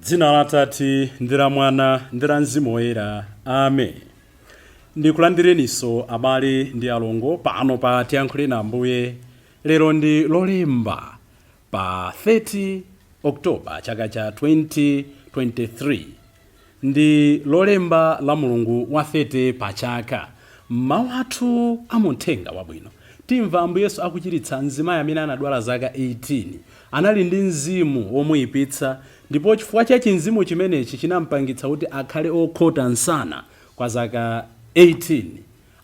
Dzina la Atate ndi la Mwana ndi la Mzimu Woyera. Amen. Ndikulandireninso abale ndi alongo pano pa Tiyankhuleni Ambuye. Lero ndi Lolemba pa 30 October chaka cha 2023. Ndi Lolemba la mulungu wa 30 pa chaka. M'mawu athu a mu Mthenga Wabwino, timva Ambuye Yesu akuchiritsa mzimayi amene anadwala zaka 18. Anali ndi mzimu womuyipitsa ndipo chifukwa cha chimzimu chimenechi chinampangitsa kuti akhale okhota msana kwa zaka 18.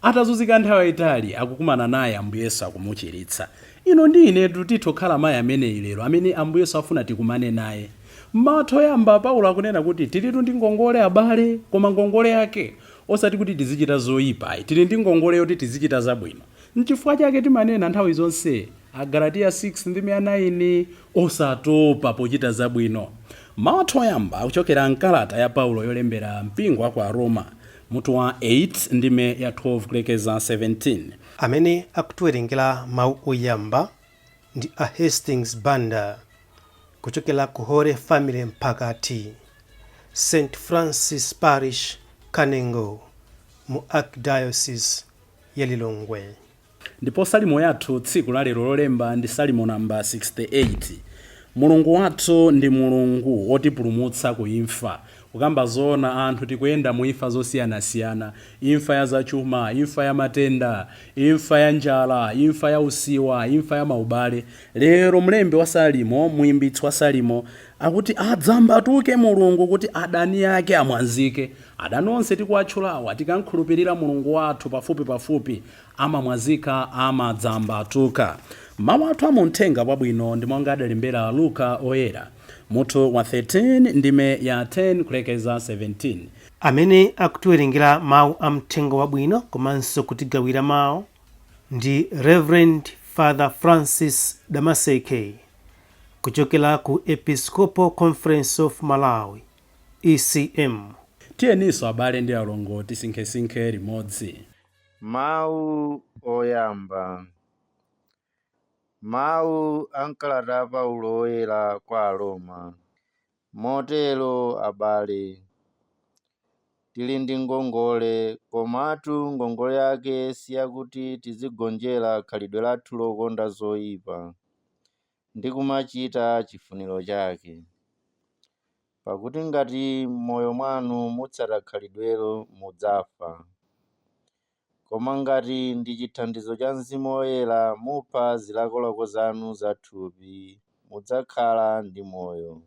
Atazunzika nthawi yayitali, akukumana naye Ambuye Yesu akumuchiritsa. Inu ndi inetu titha kukhala mayi ameneyi lero amene Ambuye Yesu afuna tikumane naye. M'mawu athu oyamba Paulo akunena kuti tilitu ndi ngongole abale, koma ngongole yake osati kuti tizichita zoyipa ayi, tili ndi ngongole yoti tizichita zabwino. Nchifukwa chake timanena nthawi zonse Agalatiya 6 ndime ya 9, osatopa pochita zabwino. Mawu athu oyamba akuchokera m'kalata ya Paulo yolembera mpingo wa ku Aroma, mutu wa 8 ndime ya 12 kulekeza 17. Amene akutiwerengera mawu oyamba ndi a Hastings Banda kuchokera ku Holy Family Mphakati, St Francis Parish, Kanengo mu Archdiocese ya Lilongwe. Ndipo Salimo yathu tsiku la lero Lolemba ndi Salimo namba 68. Mulungu wathu ndi Mulungu wotipulumutsa ku imfa. Kukamba zoona anthu tikuyenda mu imfa zosiyanasiyana. Imfa ya zachuma, imfa ya matenda, imfa ya njala, imfa ya usiwa, imfa ya maubale. Lero mlembi wa Salimo, muimbitsi wa Salimo, akuti adzambatuke Mulungu kuti adani ake amwazike. Adani onse tikuwatchulawa tikamkhulupirira Mulungu wathu pafupi pafupi amamwazika, amadzambatuka. Mawu athu a mu Mthenga Wabwino ndi monga adalembera Luka Oyera, mutu wa 13 ndime ya 10 kulekeza 17. Amene akutiwerengera mawu a Mthenga Wabwino komanso kutigawira mawu ndi Rev. Father Francis Damaseke kuchokera ku Episcopal Conference of Malawi, ECM. Tiyeninso abale ndi alongo tisinkhesinkhe limodzi. Mawu oyamba. Mawu a m'kalata ya Paulo Woyera kwa Aroma. Motero abale, tili ndi ngongole, komatu ngongole yake si yakuti tizigonjera khalidwe lathu lokonda zoyipa ndi kumachita chifuniro chake. Pakuti ngati m'moyo mwanu mutsata khalidwelo, mudzafa. Koma ngati ndi chithandizo cha Mzimu Woyera mupha zilakolako zanu za thupi, mudzakhala ndi moyo.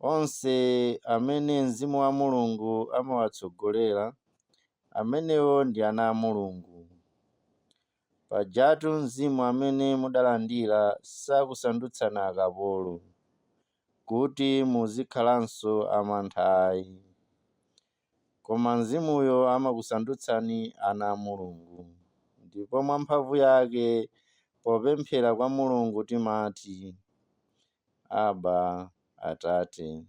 Onse amene Mzimu wa Mulungu amawatsogolera, amenewo ndi ana a Mulungu. Pajatu Mzimu amene mudalandira sakusandutsani akapolo, kuti muzikhalanso amantha ai. Koma Mzimuyo amakusandutsani ana a Mulungu. Ndipo mwa mphamvu yake, popemphera kwa Mulungu timati, Abba, Atate.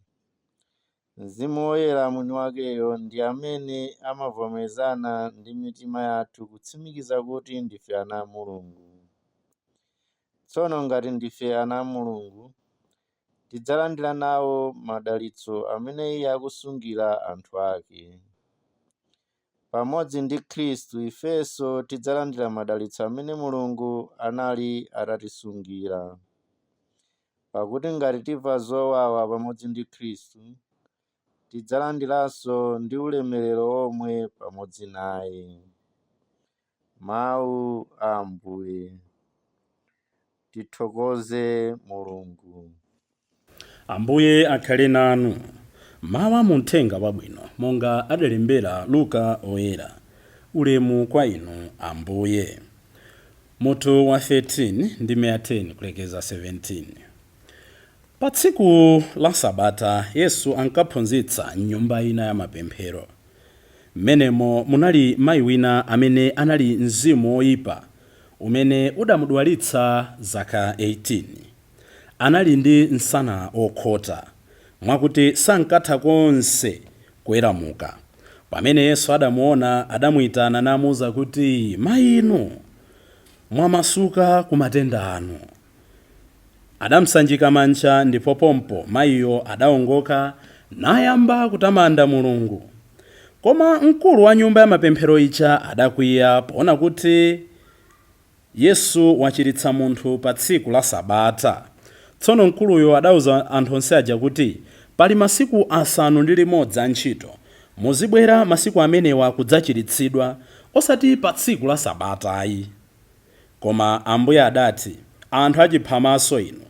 Mzimu Woyera mwiniwakeyo ndi amene amavomerezana ndi mitima yathu kutsimikiza kuti ndife ana a Mulungu. Tsono ngati ndife ana a Mulungu, tidzalandira nawo madalitso amene Iye akusungira anthu ake. Pamodzi ndi Khristu ifenso tidzalandira madalitso amene Mulungu anali atatisungira. Pakuti ngati timva zowawa pamodzi ndi Khristu, tidzalandiranso ndi ulemerero womwe pamodzi naye. Mawu a Ambuye. Tithokoze Mulungu. Ambuye akhale nanu. Mawu a mu Mthenga Wabwino monga adalembera Luka Oyera. Ulemu kwa inu Ambuye. Mutu wa 13 ndime ya 10 kulekeza 17. Pa tsiku la Sabata Yesu ankaphunzitsa m'nyumba ina ya mapemphero. Mmenemo munali mai wina amene anali mzimu woipa umene udamudwalitsa zaka 18. Anali ndi msana wokhota, mwakuti sankatha konse kuweramuka. Pamene Yesu adamuwona, adamuitana namuuza kuti, Mai inu, mwamasuka ku matenda anu. Adamsanjika manja, ndipo pompo mayiyo adawongoka nayamba kutamanda Mulungu. Koma mkulu wa nyumba ya mapemphero ija adakwiya poona kuti Yesu wachiritsa munthu pa tsiku la Sabata. Tsono mkuluyo adauza anthu onse aja kuti, "Pali masiku 6 a ntchito, muzibwera masiku amenewa kudzachiritsidwa, osati pa tsiku la Sabata ayi." Koma Ambuye adati, "Anthu achiphamaso inu,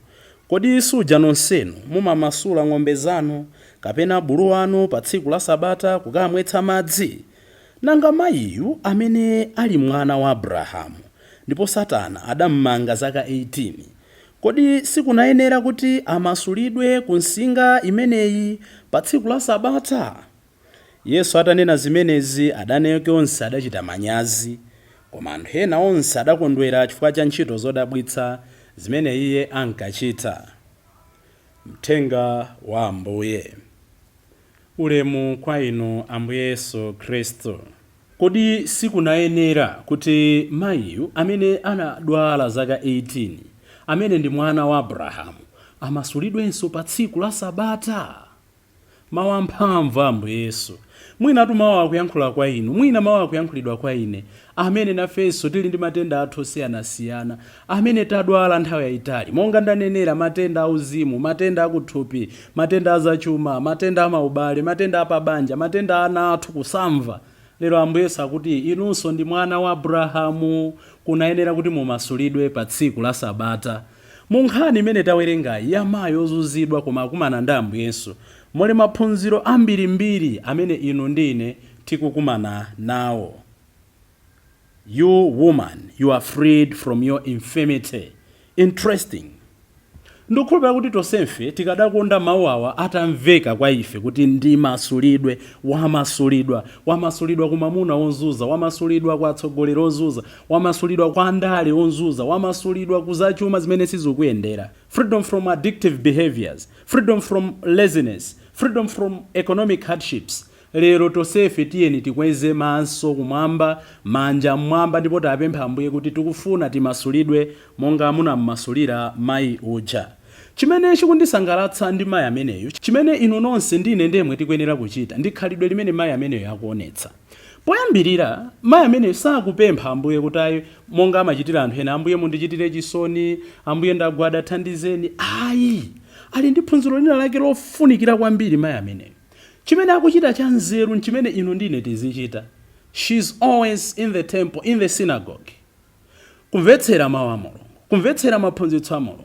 kodi suja nonsenu mumamasula ng'ombe zanu kapena bulu wanu pa tsiku la Sabata kukamwetsa madzi? Nanga mayiyu amene ali mwana wa Abrahamu, ndipo Satana adammanga zaka 18, kodi sikunayenera kuti amasulidwe ku nsinga imeneyi pa tsiku la Sabata?" Yesu atanena zimenezi, adani ake onse adachita manyazi, koma anthu ena onse adakondwera chifukwa cha ntchito zodabwitsa zimene iye ankachita. Mthenga wa Ambuye. Ulemu kwa inu, Ambuye Yesu Khristu. Kodi sikunayenera kuti mayiyu amene anadwala zaka 18, amene ndi mwana wa Abrahamu, amasulidwenso pa tsiku la Sabata? Mawu amphamvu a Ambuye Yesu. Mwinatu mawu akuyankhula kwa inu, mwina mawu akuyankhulidwa kwa ine, amene nafenso tili ndi matenda athu osiyanasiyana, amene tadwala nthawi yayitali, monga ndanenera, matenda auzimu, matenda akuthupi, matenda azachuma, matenda amaubale, matenda apabanja, matenda ana athu kusamva. Lero Ambuye Yesu akuti, "Inunso ndi mwana wa Abrahamu, kunayenera kuti mumasulidwe pa tsiku la Sabata." Mu nkhani imene tawerengayi ya mayi ozunzidwa koma akumana ndi Ambuye Yesu, muli maphunziro ambirimbiri amene inu ndi ine tikukumana nawo. "You woman, you are freed from your infirmity." Interesting. Ndikukhulupirira kuti tonsefe tikadakonda mawu awa atamveka kwa ife kuti ndimasulidwe, wamasulidwa, wamasulidwa ku mamuna wozunza, wamasulidwa kwa atsogoleri ozunza, wamasulidwa kwa andale ozunza, wamasulidwa ku zachuma zimene sizikuyendera, freedom from addictive behaviors, freedom from laziness, freedom from economic hardships. Lero tonsefe tiyeni tikweze maso kumwamba, manja mmwamba, ndipo tapempha Ambuye kuti tikufuna timasulidwe monga munammasulira mayi uja. Chimene chikundisangalatsa ndi mayi ameneyu, chimene inu nonse ndine ndemwe tikuyenera kuchita, ndi khalidwe limene mayi ameneyo akuonetsa. Poyambirira, mayi ameneyo sakupempha Ambuye kuti ayi, monga amachitira anthu ena, "Ambuye, mundichitire chisoni, Ambuye, ndagwada, thandizeni." Ayi, ali ndi phunziro lina lake lofunikira kwambiri mayi ameneyo. Chimene akuchita cha nzeru nchimene inu ndine tizichita. She's always in the temple, in the synagogue, kumvetsera mawu a Mulungu, kumvetsera maphunzitso a Mulungu.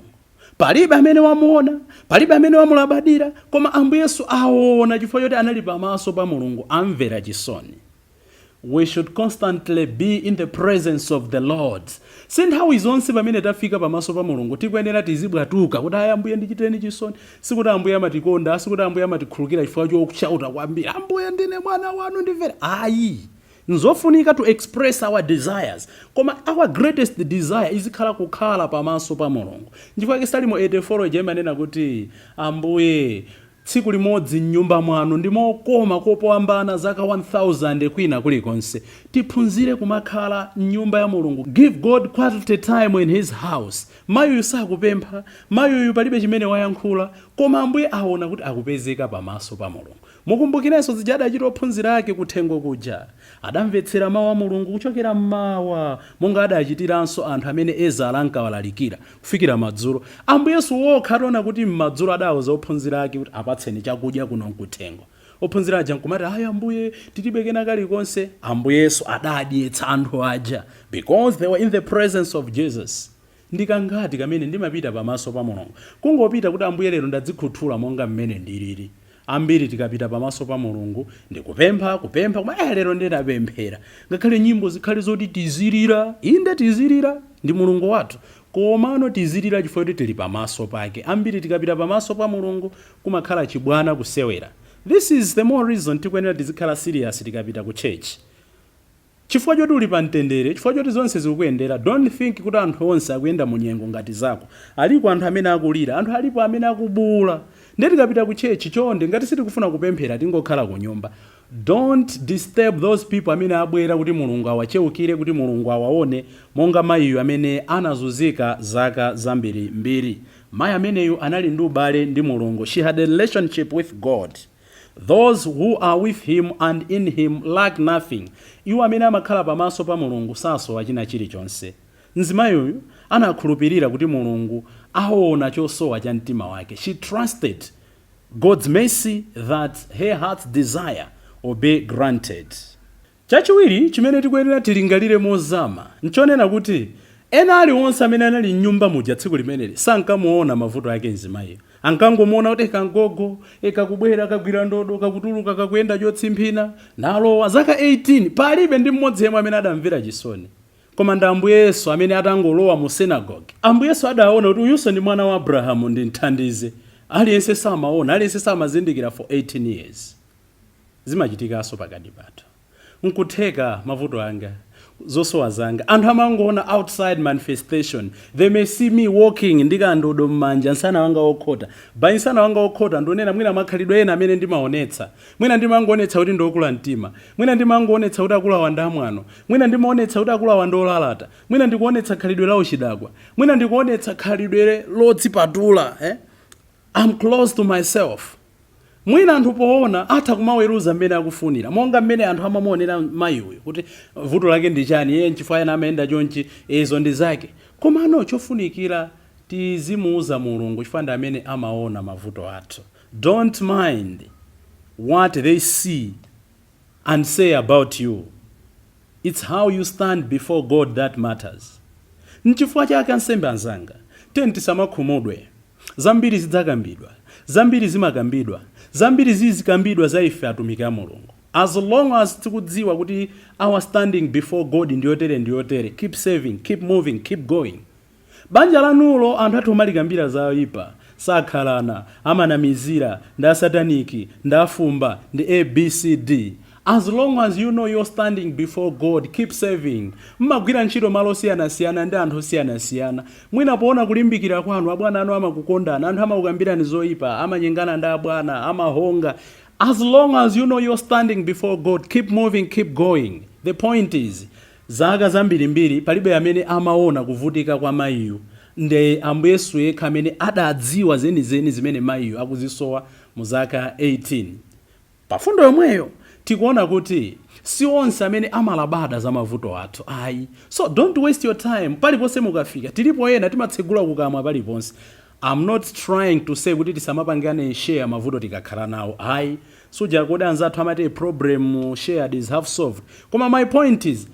Palibe amene wamuona, palibe amene wamulabadira, koma Ambuye Yesu aona chifukwa choti anali pamaso pa Mulungu, amvera chisoni. We should constantly be in the presence of the Lord. Si nthawi zonse pamene tafika pamaso pa Mulungu tikuyenera tizibwatuka kuti, "Ayi, Ambuye, ndichitireni chisoni." Sikuti Ambuye amatikonda, sikuti Ambuye amatikhululukira chifukwa chokushauta kwambiri, "Ambuye, ndine mwana wanu, ndimvere." Ayi, nzofunika to express our desires, koma our greatest desire izikhala kukhala pamaso pa Mulungu. Nchifukwa Salimo 84 ija imanena kuti, "Ambuye, tsiku limodzi mnyumba mwanu ndi mokoma kopambana zaka 1000 kwina kulikonse." Tiphunzire kumakhala mnyumba ya Mulungu. Give God quality time in his house. Mayuyu sakupempha, mayuyu palibe chimene wayankhula, koma Ambuye aona kuti akupezeka pamaso pa Mulungu. Mukumbukirenso zija adachita ophunzira ake kuthengo kuja, adamvetsera mawu a Mulungu kuchokera mmawa, monga adachitiranso anthu amene Ezara ankawalalikira, kufikira madzulo. Ambuye Yesu wokha ataona kuti mmadzulo, adawuza ophunzira ake kuti, "Apatseni chakudya kuno nkuthengo." Ophunzira aja nkumati, "Ayi Ambuye, tilibe kena kalikonse." Ambuye Yesu adadyetsa anthu aja because they were in the presence of Jesus. Ndikangati kamene ndimapita pamaso pa Mulungu, kungopita kuti, "Ambuye, lero ndadzikhuthula monga mmene ndilili"? Ambiri tikapita pamaso pa Mulungu ndikupempha, kupempha, koma lero ndinapemphera. Ngakhale nyimbo zikhale zoti tizilira, inde tizilira, ndi Mulungu wathu, komano tizilira chifukwa kuti tili pamaso pake. Ambiri tikapita pamaso pa Mulungu kumakhala chibwana, kusewera. This is the more reason tikuyenera tizikhala serious tikapita ku church. Chifukwa choti uli pa mtendere, chifukwa choti zonse zikukuyendera, don't think kuti anthu onse akuyenda mu nyengo ngati zako. Aliko anthu amene akulira, anthu alipo amene akubuwula. Ndiye tikapita ku church, chonde, ngati sitikufuna kupemphera, tingokhala ku nyumba. Don't disturb those people amene abwera kuti Mulungu awacheukire, kuti Mulungu awaone, monga mayiyu amene anazunzika zaka zambirimbiri. Mayi ameneyu anali ndi ubale ndi Mulungu. She had a relationship with God. Those who are with him and in him lack nothing. Iwo amene amakhala pamaso pa Mulungu sasowa china chilichonse. Mzimayiyu anakhulupirira kuti Mulungu aona chosowa cha mtima wake. She trusted God's mercy that her heart's desire will be granted. Chachiwiri chimene tikuyenera tilingalire mozama nchonena kuti ena aliwonse amene anali mnyumba muja tsiku limeneli sankamuona mavuto ake mzimayiyo. Ankangomuona kuti kangogo kakubwera, kagwira ndodo, kakutuluka, kakuyenda chotsimphina, nalowa zaka 18. Palibe ndi mmodzi yemwe amene adamvera chisoni. Koma ndi Ambuye Yesu amene atangolowa mu synagogue, Ambuye Yesu adaona kuti uyunso ndi mwana wa Abrahamu, ndimthandize. Aliyense samaona, aliyense samazindikira for 18 years. Zimachitikanso pakati pathu. Nkutheka mavuto anga, zosowa zanga, anthu amangoona outside manifestation. They may see me walking ndi kandodo m'manja, msana wanga wokhota. By msana wanga wokhota ndionena mwina makhalidwe ena amene ndimaonetsa. Mwina ndimangoonetsa kuti ndokula mtima, mwina ndimangoonetsa kuti akulu awa ndi amwano, mwina ndimaonetsa kuti akulu awa ndi olalata, mwina ndikuonetsa khalidwe la uchidakwa, mwina ndikuonetsa khalidwe lodzipatula, eh? I'm close to myself. Mwina anthu poona atha kumaweruza mmene akufunira, monga mmene anthu amamuonera mayi uyu kuti vuto lake ndi chani iye, nchifukwa ena amayenda chonchi, izo ndi zake. Komano chofunikira tizimuuza Mulungu, chifukwa ndi amene amaona mavuto athu. Don't mind what they see and say about you. It's how you stand before God that matters. Nchifukwa chake, ansembe anzanga, tiyeni tisamakhumudwe. Zambiri zidzakambidwa, zambiri zimakambidwa, zambiri zizikambidwa za ife atumiki a Mulungu. As long as tikudziwa kuti our standing before God ndiyotere ndiyotere, keep serving, keep moving, keep going. Banja lanulo anthu athu umalikambira zoyipa, sakhalana, amanamizira, ndi asataniki, ndi afumba, ndi ABCD, as long as you know you're standing before God, keep serving. Mmagwira ntchito malo osiyanasiyana ndi anthu osiyanasiyana. Mwina poona kulimbikira kwanu, abwana anu amakukondani. Anthu amakukambirani zoyipa, amanyengana ndi abwana, amahonga. As long as you know you're standing before God, keep moving, keep going. The point is, zaka zambirimbiri palibe amene amaona kuvutika kwa mayiyu. Ndi Ambuye Yesu yekha amene adadziwa zenizeni zimene mayiyu akuzisowa mu zaka 18. Pafundo yomweyo tikuona kuti si onse amene amalabada za mavuto athu, ayi. So don't waste your time. Paliponse mukafika, tilipo ena timatsegula kukamwa paliponse. I'm not trying to say kuti tisamapangane share mavuto tikakhala nawo, ayi. Suja kodi anzathu amati, "A problem shared is half solved"? Koma my point is,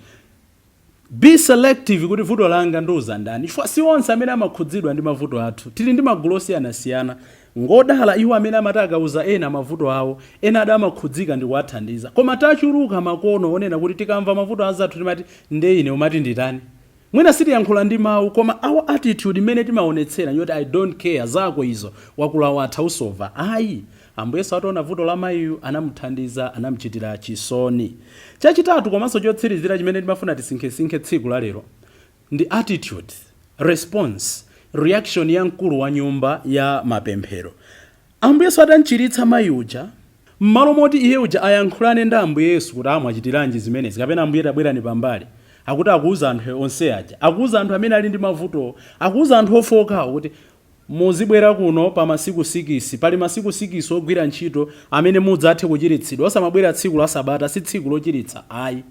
be selective kuti vuto langa ndiuza ndani, chifukwa si onse amene amakhudzidwa ndi mavuto athu. Tili ndi magulu osiyanasiyana. Ngodala iwo amene amati akauza ena mavuto awo, ena ada amakhudzika ndi kuwathandiza. Koma tachuluka makono onena kuti tikamva mavuto azathu timati, "Nde ine umati nditani?" Mwina sitiyankhula ndi mawu, koma our attitude imene timaonetsera yoti, "I don't care, zako izo, wakula watha, usova." Ayi. Ambuye Yesu ataona vuto la mayiyu, anamuthandiza, anamuchitira chisoni. Chachitatu komanso chotsirizira chimene timafuna tisinkhesinkhe tsiku la lero ndi attitude, response, reaction ya mkulu wa nyumba ya mapemphero. Ambuye Yesu atamchiritsa mayi uja, m'malo moti iye uja ayankhulane ndi Ambuye Yesu kuti, "Amwachitiranji zimenezi?" kapena, "Ambuye, tabwerani pambali," akuti akuuza anthu onse aja, akuuza anthu amene ali ndi mavuto, akuuza anthu ofokawo kuti, "Muzibwera kuno pa masiku 6. Pali masiku 6 ogwira ntchito amene mudzathe kuchiritsidwa. Osamabwera tsiku la Sabata, si tsiku lochiritsa ayi."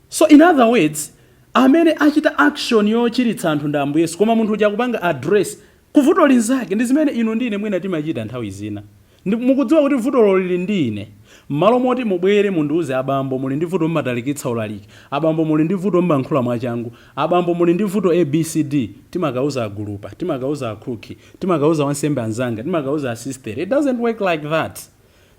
So in other words, amene achita action yochiritsa anthu ndi Ambuye Yesu, koma munthu uja akupanga address kuvuto linzake. Ndi zimene inu ndi ine mwina timachita nthawi zina. Mukudziwa kuti vutolo lili ndi ine. M'malo moti mubwere mundiuze, "Abambo, muli ndi vuto, mmatalikitsa ulaliki. Abambo, muli ndi vuto, mmankhula mwachangu. Abambo, muli ndi vuto ABCD," timakauza agulupa, timakauza akhuki, timakauza wansembe anzanga, timakauza asistere. It doesn't work like that.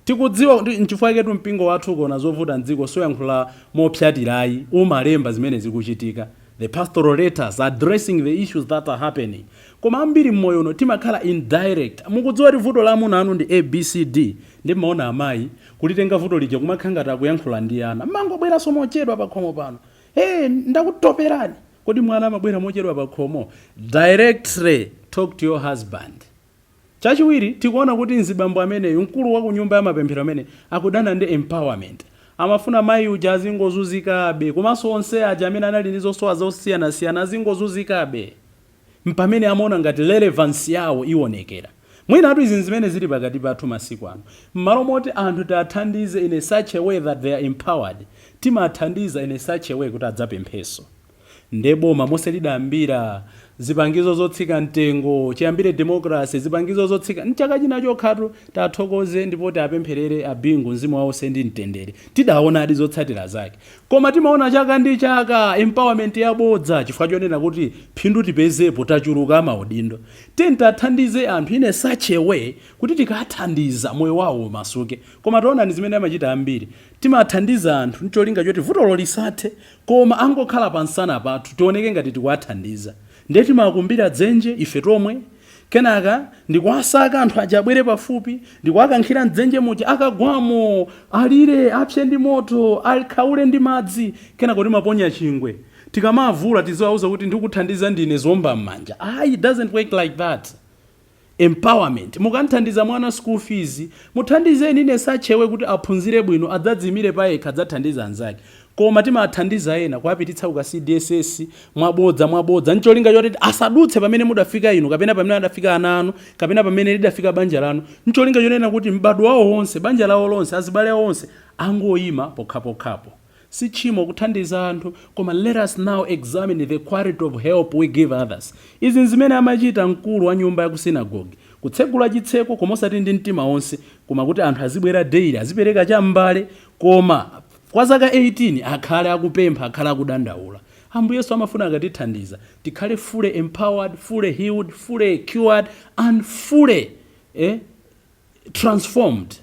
Tikudziwa kuti nchifukwa ketu mpingo wathu ukaona zovuta mdziko soyankhula mopyatirayi, umalemba zimene zikuchitika, the pastoral letters addressing the issues that are happening. Koma ambiri mmoyo uno timakhala indirect. Mukudziwa kuti vuto la amuna anu ndi ABCD, ndi mmaona amayi kulitenga vuto lija kumakhala ngati akuyankhula ndi ana, "Mmangobweranso mochedwa pakhomo pano. Hey, ndakutoperani." Kodi mwana amabwera mochedwa pakhomo? Directly talk to your husband. Chachiwiri, tikuona kuti mzibambo ameneyu, mkulu wa ku nyumba ya mapemphero amene akudana ndi empowerment, amafuna mayi uja azingozunzikabe, komanso onse aja amene anali ndi zosowa zosiyanasiyana azingozunzikabe. Mpamene amaona ngati relevance yawo ionekera. Mwinatu izi zimene zili pakati pathu masiku ano. M'malo moti anthu tiathandize in a such a way that they are empowered, timathandiza in a such a way kuti adzapempheso. Nde boma monse lidayambira zipangizo zotsika mtengo, chiyambire democracy, zipangizo zotsika mchaka china chokhatu, tathokoze ndipo tiapempherere abingu, mzimu wawo ndi mtendere, tidaonadi zotsatira zake. Koma timaona chaka ndi chaka empowerment yabodza, chifukwa chonena kuti phindu tipezepo, tachuluka maudindo. Titathandize anthu in a such a way kuti tikathandiza moyo wawo umasuke. Koma taonani zimene amachita ambiri: timathandiza anthu ncholinga choti vutolo lisathe, koma angokhala pansana pathu, tioneke ngati tikuwathandiza. Ndiye timakumbira dzenje ife tomwe, kenaka ndikuwasaka anthu aja abwere pafupi, ndikuwakankhira mdzenje muja, akagwamo alire, apse ndi moto, akhaule ndi madzi. Kenaka timaponya chingwe, tikamavula tiziwauza kuti ndikuthandiza ndine zomba m'manja. Ayi, it doesn't work like that. Empowerment, mukanthandiza mwana school fees, muthandizeni in such a way kuti aphunzire bwino, adzadzimire payekha, adzathandiza anzake. Koma timathandiza ena kuwapititsa kuka CDSS mwabodza mwabodza, ncholinga choti asadutse pamene mudafika inu, kapena pamene adafika ana anu, kapena pamene lidafika banja lanu, ncholinga chonena kuti m'badwo wawo wonse, banja lawo lonse, azibale awo onse angoyima pokhapokhapo. Si tchimo kuthandiza anthu, koma let us now examine the quality of help we give others. Izi zimene amachita mkulu wa nyumba ya ku synagogue, kutsegula chitseko koma osati ndi mtima wonse, koma kuti anthu azibwera daily, azipereka cham'mbale, koma kwa zaka 18 akhale akupempha, akhale akudandaula. Ambuye Yesu amafuna akatithandiza tikhale fully empowered, fully healed, fully cured and fully transformed.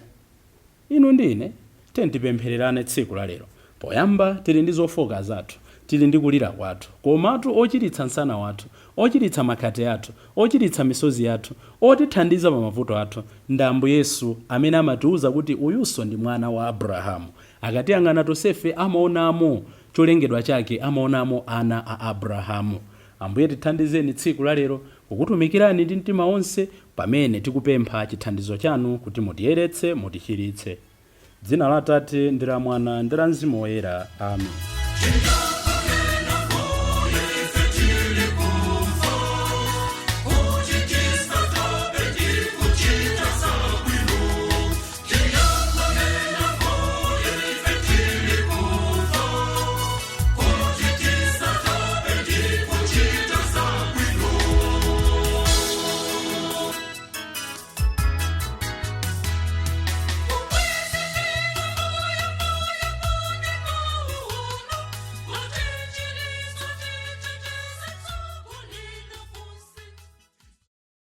Inu ndine tiyeni tipemphererane tsiku la lero. Poyamba, tili ndi zofoka zathu, tili ndi kulira kwathu, komatu ochiritsa msana wathu, ochiritsa makhate athu, ochiritsa misozi yathu, otithandiza pa mavuto athu ndi Ambuye Yesu, amene amatiwuza kuti uyunso ndi mwana wa Abrahamu. Akatiyang'ana tonsefe amaonamo cholengedwa chake, amaonamo ana a Abrahamu. Ambuye, tithandizeni tsiku la lero kukutumikirani ndi mtima wonse, pamene tikupempha chithandizo chanu kuti mutiyeretse, mutichiritse. Dzina la Atate ndi la Mwana ndi la Mzimu Woyera, amen.